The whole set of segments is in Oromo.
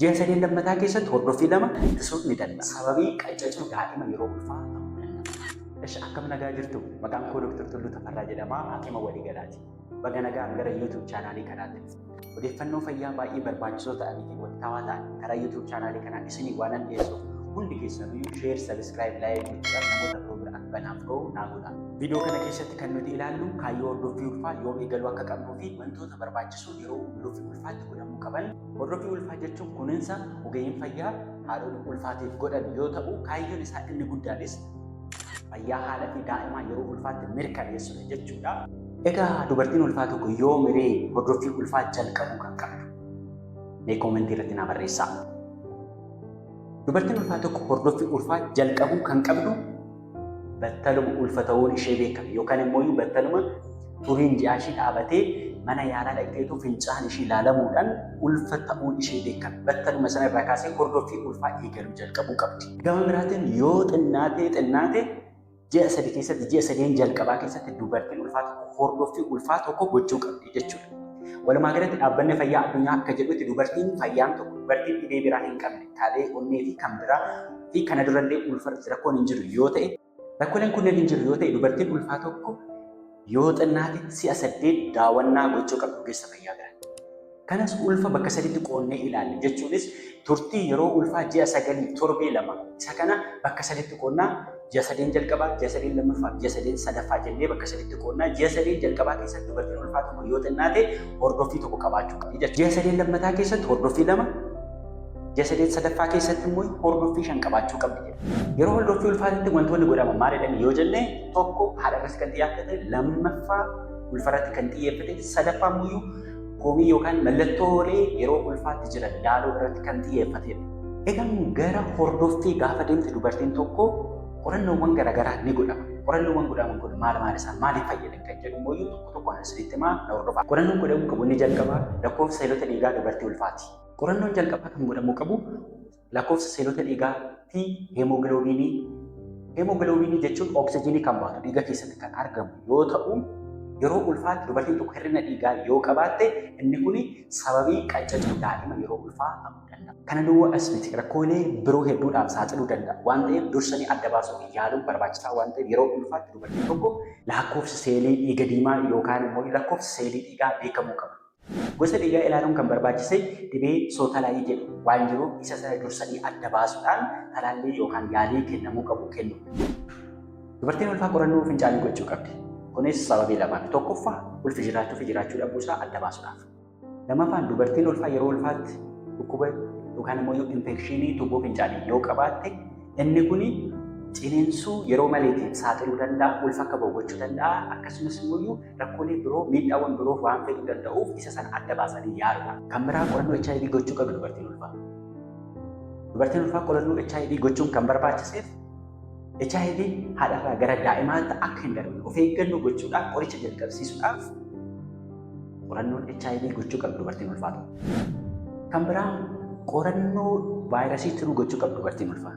Ji'a sadeen lammataa keessatti hordoffii lama ittisuun ni danda'a. Sababii qaccacuu daa'ima yeroo ulfaa ta'uu danda'a. Esh, akkam nagaa jirtu? Maqaan koo Dr. Tulluu Tafarraa jedhama. Hakiima waliigalaati. Baga nagaan gara YouTube chaanaalii kanaatti dhufte. Odeeffannoo fayyaa baay'ee barbaachisoo ta'anii fi waqtaawaa ta'an karaa YouTube chaanaalii kanaan isinii waanan dhiyeessuuf, hundi keessanuyyuu share, subscribe, like gochuudhaan namoota biroo bira akka naaf ga'u naa godha. Viidiyoo kana keessatti kan nuti ilaallu kaayyoo hordoffii ulfaa yoom eegaluu akka qabnuu fi wantoota barbaachisoo yeroo hordoffii ulfaatti godhamuu qaban. Hordoffii ulfaa jechuun kunuunsa ogeeyyiin fayyaa haadholii ulfaatiif godhan yoo ta'u, kaayyoon isaa inni guddaanis fayyaa haadha fi daa'imaa yeroo ulfaatti mirkaneessudha jechuudha. Egaa dubartiin ulfaa tokko yoom ree hordoffii ulfaa jalqabuu kan qabdu? Mee koomentii irratti naa barreessaa. Dubartiin ulfaa tokko hordoffii ulfaa jalqabuu kan qabdu battaluma ulfa ta'uun ishee beekame yookaan immoo battaluma turiin ji'aa ishee dhaabatee mana yaalaa dhaqxeetu fincaan ishee ilaalamuudhaan ulfa ta'uun ishee beekame. Battaluma sana irraa kaasee hordoffii ulfaa eegaluu jalqabuu qabdi. Gama biraatiin, yoo xinnaatee xinnaate ji'a 3 keessatti, ji'a sadeen jalqabaa keessatti dubartiin ulfaa tokko hordoffii ulfaa tokko gochuu qabdi jechuudha. Walumaa galatti, Dhaabbanni Fayyaa Addunyaa akka jedhutti, dubartiin fayyaan tokko, dubartiin dhibee biraa hin qabne, kalee onnee fi kan biraa fi kana durallee ulfa rakkoon hin jiru yoo ta'e, rakkooleen kunneen hin jiru yoo ta'e, dubartiin ulfaa tokko yoo xinnaate si'a 8 daawwannaa gochuu qabdi ogeessa fayyaa bira. Kanas ulfa bakka saditti qoonnee ilaalle jechuunis, turtii yeroo ulfaa ji'a 9 torbee 2 isa kana bakka saditti qoonnaa: ji'a sadeen jalqabaa, ji'a sadeen lammaffaa, ji'a sadeen sadaffaa jennee bakka saditti qoonnaa. Ji'a sadeen jalqabaa keessatti dubartiin ulfaa tokko yoo xinnaate hordoffii tokko qabaachuu qabdi jechuudha. Ji'a sadeen lammataa keessatti hordoffii lama, ji'a sadeen sadaffaa keessatti immoo hordoffii shan qabaachuu qabdi jedha. Yeroo hordoffii ulfaatitti wantoonni godhaman maal jedhani yoo jenne, tokko haadha irratti kan xiyyeeffate, lammaffaa ulfarratti kan xiyyeeffate, sadaffaa immoo komii yookaan mallattoolee yeroo ulfaatti jiran yaaluu irratti kan xiyyeeffatedha. Egaan gara hordoffii gaafa deemte dubartiin tokko qorannoowwan garaagaraa ni godhama. Qorannoowwan godhaman kun maal maal isaan, maaliif fayyadan kan jedhu immoo tokko tokkoon isinitti himaa, na hordofaa. Qorannoon godhamuu qabu inni jalqabaa lakkoofsa seelota dhiigaa dubartii ulfaati. Qorannoon jalqabaa kan godhamuu qabu lakkoofsa seelota dhiigaa fi heemogiloobiinii. Heemogiloobiinii jechuun oksijiinii kan baatu dhiiga keessatti kan argamu yoo ta'u, yeroo ulfaatti dubartiin tokko hir'ina dhiigaa yoo qabaatte, inni kun sababii qaccacuu daa'ima yeroo ulfaa ta'uu danda'a. Kana duwwaa as miti, rakkoolee biroo hedduudhaaf saaxiluu danda'a waan ta'eef, dursanii adda baasuu fi yaaluun barbaachisaa waan ta'eef, yeroo ulfaatti dubartiin tokko lakkoofsi seelii dhiiga diimaa yookaan immoo lakkoofsi seelii dhiigaa beekamuu qaba. Gosa dhiigaa ilaaluun kan barbaachise dhibee sootalaayii jedhu waan jiruuf, isa sana dursanii adda baasuudhaan talaallii yookaan yaalii kennamuu qabu kennu. Dubartiin ulfaa qorannoo fincaanii gochuu qabdi. Kunis sababii lamaan. Tokkoffaa, ulfi jiraachuu fi jiraachuu dhabuusaa adda baasuudhaaf. Lammaffaan, dubartiin ulfaa yeroo ulfaatti dhukkuba yookaan immoo infekshinii tuubboo fincaanii yoo qabaatte, inni kun ciniinsuu yeroo maleetiif saaxiluu danda'a, ulfa akka ba'u gochuu danda'a, akkasumas immoo rakkoolee biroo, miidhaawwan biroo waan fiduu danda'uuf, isa sana adda baasanii yaaluudha. Kan biraa, qorannoo HIV gochuu qabdi dubartiin ulfaa. Dubartiin ulfaa qorannoo HIV gochuun kan barbaachiseef HIV haadharraa gara daa'imaatti akka hin darbine of eeggannoo gochuudhaaf, qoricha jalqabsiisuudhaaf qorannoon HIV gochuu qabdi dubartiin ulfaa tokko. Kan biraa, qorannoo vaayirasii tiruu gochuu qabdi dubartiin ulfaa.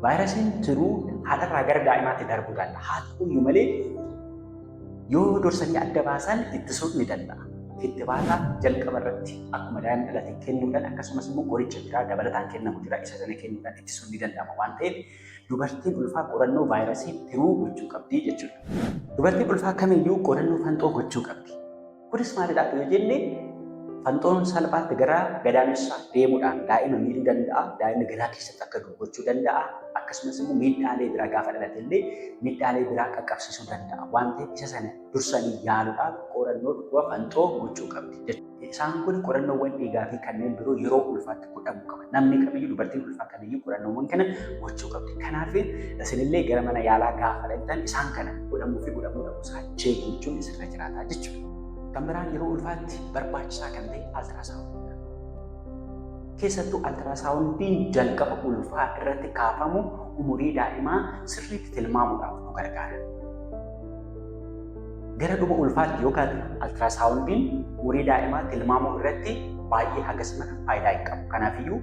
Vaayirasiin tiruu haadharraa gara daa'imaatti darbuu danda'a. Haa ta'uyyuu malee, yoo dursanii adda baasan ittisuun ni danda'a. Kittibaata jalqaba irratti akkuma daa'imni dhalate kennuudhaan, akkasumas immoo qoricha biraa dabalataan kennamu jira, isa sana kennuudhaan ittisuun ni danda'ama waan ta'eef, dubartiin ulfaa qorannoo vaayirasii tiruu gochuu qabdi jechuudha. Dubartiin ulfaa kamiyyuu qorannoo fanxoo gochuu qabdi. Kunis maalidhaaf yoo jenne, fanxoon salphaatti gara gadaamessaa deemuudhaan daa'ima miidhuu danda'a. Daa'imni garaa keessatti akka du'u gochuu danda'a. Akkasumas immoo miidhaalee biraa, gaafa dhalate illee miidhaalee biraa qaqqabsiisuu danda'a. Waan ta'eef, isa sana dursanii yaaluudhaaf qorannoo dhukkuba fanxoo gochuu qabdi jechuudha. Isaan kun qorannoowwan dhiigaa fi kanneen biroo yeroo ulfaatti godhamuu qaban. Namni kamiyyuu, dubartiin ulfaa kamiyyuu qorannoowwan kana gochuu qabdi. Kanaaf isinillee gara mana yaalaa gaafa dhaqxan isaan kana godhamuu fi godhamuu dhabuu isaa check gochuun isirra jiraata jechuudha. Kan biraan yeroo ulfaatti barbaachisaa kan ta'e altiraasaawundiidha. Keessattuu altiraasaawundiin jalqaba ulfaa irratti kaafamu umurii daa'imaa sirriitti tilmaamuudhaaf nu gargaara. Gara dhuma ulfaatti yookaan altiraasaawundiin umurii daa'imaa tilmaamuu irratti baay'ee hagas mara faayidaa hin qabu. Kanaafiyyuu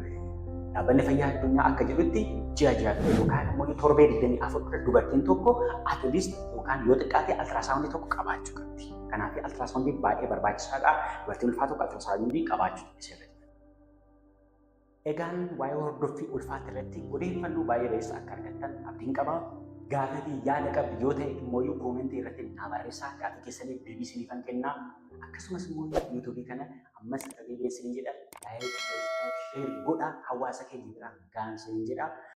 Dhaabbanni Fayyaa Addunyaa akka jedhutti, ji'a ji'a dura yookaan immoo torbee 24 dura dubartiin tokko at least yookaan yoo xiqqaate altiraasaawundii tokko qabaachuu qabdi. Kanaaf altiraasaawundiin baay'ee barbaachisaadha. Dubartiin ulfaa tokko altiraasaawundii qabaachuu isheerra jira. Egaan waa'ee hordoffii ulfaati irratti odeeffannoo baay'ee baay'eessa akka argattan abdiin qaba. Gaafii fi yaada qabdu yoo ta'e immoo koomentii irratti naa barreessaa, gaafii keessaniif deebii isiniifan kennaa. Akkasumas immoo yuutuubii kana ammas irra deebi'ee isiniin jedha, like, subscribe, share godhaa, hawaasa keenya biraan gahaan isiniin jedha.